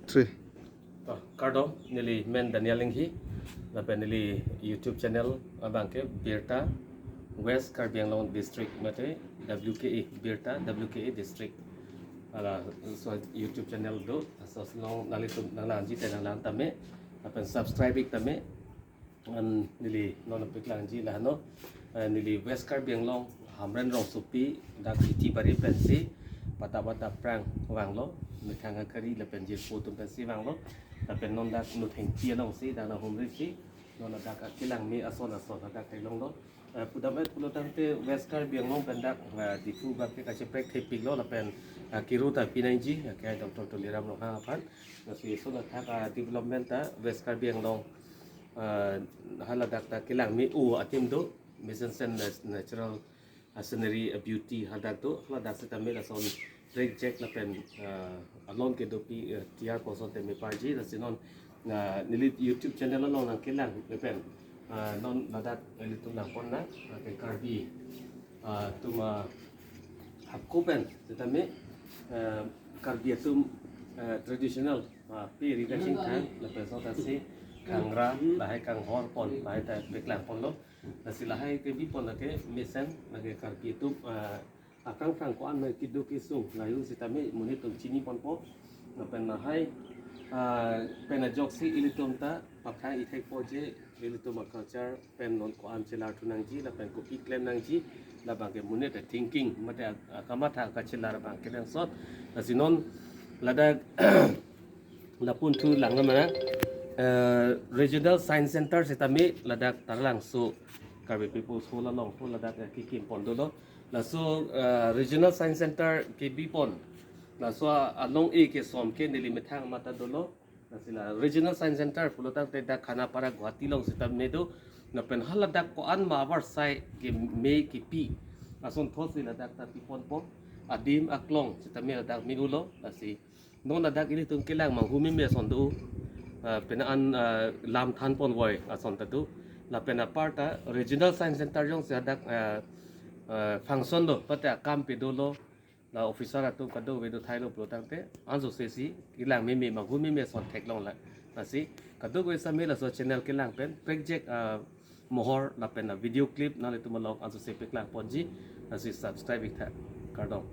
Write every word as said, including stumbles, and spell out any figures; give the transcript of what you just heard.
Three. To, kardom, neli men Daniel Inghi, lapen neli YouTube channel abang ke Birta West Karbi Anglong District mate W K A, Birta W K A District. Hala, so YouTube channel do, so along nanglitum nanglang ji te nanglang tame, lapen subscribe ik tame, an neli non peklangji lahano, eh, neli West Karbi Anglong Hamren rongsopi dak Iti Bari pensi pada pada prang vanglo, methang akari lapen jirpo atum pensi vanglo, lapen non dak Nothengpi alongsi dak nanghumri si, non dak akelang me ason ason dak theklonglo. Eh, pudam et pulo tangte West Karbi Anglong pen dak, eh, Diphu bak ke kacheprek thepiklo lapen, eh, kiru ta pinangji, eh, ke Doctor Tuliram Ronghang aphan. Lasi so ladak, eh, development ta West Karbi Anglong, eh, haladak ta kelang me-o atim do, Mission Sen Nat-, Natural, eh, Scenery, eh, Beauty hadak do, haladak sitame lason project lapen, eh, alon kedopi, eh, T R Koson teme parji, lasi non, eh, neli YouTube channel along nangkelang lapen, eh, non ladak ilitum nangpon na, eh, ke Karbi, eh, atum, eh, hapko pen sitame, eh, Karbi atum, eh, traditional, ah, pe ri kachingthang, lapen so ta si kangra, lahai kanghor pon, lahai ta peklang ponlo. Lasi lahai kebi pon lake mesen, lake Karbi atum, ah, akrang krang ko-an ma kedo kesung, lahai sitame monit atum chini ponpo. Lapen lahai, ah, pen ajoksi ilitum ta pathang ithek po je, ilitum a-culture pen non ko-an chelar thu nangji, lapen kopi klem nangji, labang ke monit a-thinking, mate a-, akamatha kachelar abang kenangsot. Lasi non ladak lapunthu lang mana, eh, Regional Science Center sitame ladak Taralangso Karbi People's Hall along pu ladak, eh, kekim pon dolo. Laso, eh, Regional Science Center kebi pon. Laso a-, along e kesom ke neli methang mata dolo. Lasi la Regional Science Center pulo tangte dak Khanapara Guwahati along sitame do. Lapen haladak ko-an ma avarsai keme kepi asonthotsi ladak ta pi ponpo. Adim aklong sitame ladak me-olo. Lasi non ladak ilitum kelang manghumeme ason do. Ah, pen an, ah, lam than ponvoi ason ta do. Lapen aparta Regional Science Center jongsi hadak, ah, ah, function lo, pate akam pe dolo. La officer atum kadokave do thailo pulo tangte, anso sesi kelang meme, manghumeme ason theklong la. Lasi kadokave sitame laso channel kelang pen project, ah, mohor lapen a-video clip nanglitum along anso se peklang ponji, lasi subscribe ik tha. Kardom.